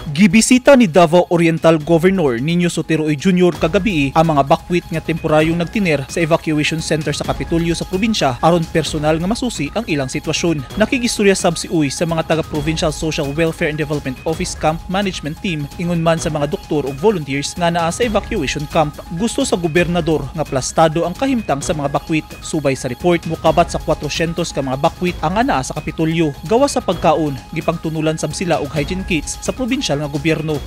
Gibisita ni Davao Oriental Governor Niño Sotero Uy Jr. kagabi ang mga bakwit nga temporaryong nagtiner sa evacuation center sa Kapitolyo sa probinsya aron personal nga masusi ang ilang sitwasyon. Nakigistorya sab si Uy sa mga taga Provincial Social Welfare and Development Office Camp Management Team, ingon man sa mga doktor ug volunteers nga naa sa evacuation camp. Gusto sa gobernador nga plastado ang kahimtang sa mga bakwit. Subay sa report, mukabat sa 400 ka mga bakwit ang anaa sa Kapitolyo. Gawas sa pagkaon, gipangtunulan sab sila og hygiene kits sa provincial nga gobyerno.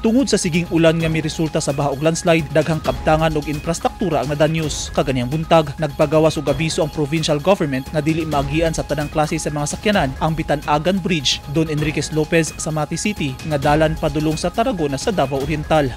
Tungod sa siging ulan nga miresulta sa baha ug landslide, daghang kabtangan ug infrastruktura ang nadanyos. Kaganihang buntag, nagpagawas og abiso ang provincial government nga dili maagian sa tanang klase sa mga sakyanan ang Bitanagan Bridge, Don Enriquez Lopez sa Mati City, nga dalan padulong sa Tarragona sa Davao Oriental.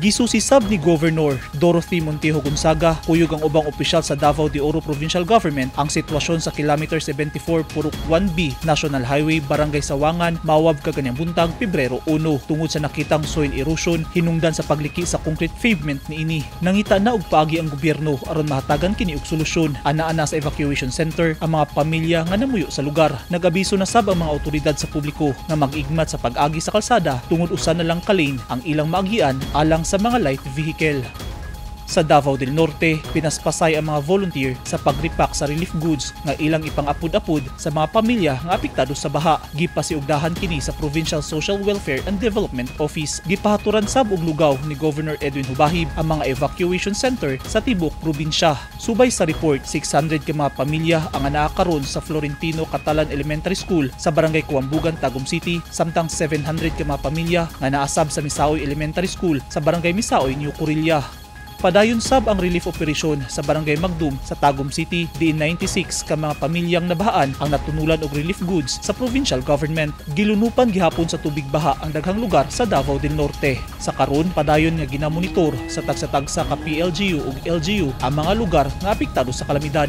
Gisusi sab ni Governor Dorothy Montejo Gonzaga kuyog ang ubang opisyal sa Davao de Oro Provincial Government ang sitwasyon sa kilometer 74 Purok 1B National Highway, Barangay Sawangan, Mawab kaganihang buntag, Pebrero 1, tungod sa nakitang soil erosion hinungdan sa pagliki sa concrete pavement niini. Nangita na og paagi ang gobyerno aron mahatagan kini og solusyon. Anaa na sa evacuation center ang mga pamilya nga namuyo sa lugar. Nagabiso na sab ang mga otoridad sa publiko nga mag-igmat sa pag-agi sa kalsada tungod usa na lang ka lane ang ilang maagian alang sa mga light vehicle. Sa Davao del Norte, pinaspasay ang mga volunteer sa pagrepack sa relief goods nga ilang ipang-apod-apod sa mga pamilya nga apektado sa baha. Gipasiugdahan kini sa Provincial Social Welfare and Development Office. Gipahaturan sab og lugaw ni Governor Edwin Hubahib ang mga evacuation center sa tibok probinsya. Subay sa report, 600 ka mga pamilya ang anaa karon sa Florentino Catalan Elementary School sa Barangay Kuambugan, Tagum City, samtang 700 ka mga pamilya nga naasab sa Misaoy Elementary School sa Barangay Misaoy, New Corilla. Padayon sab ang relief operation sa Barangay Magdum sa Tagum City, diin 96 ka mga pamilyang nabahaan ang natunulan og relief goods sa provincial government. Gilunupan gihapon sa tubig baha ang daghang lugar sa Davao del Norte. Sa karon, padayon nga ginamonitor sa tagsa-tagsa ka PLGU ug LGU ang mga lugar nga apektado sa kalamidad.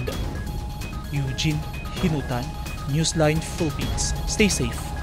Eugene Hinutan, Newsline Philippines. Stay safe.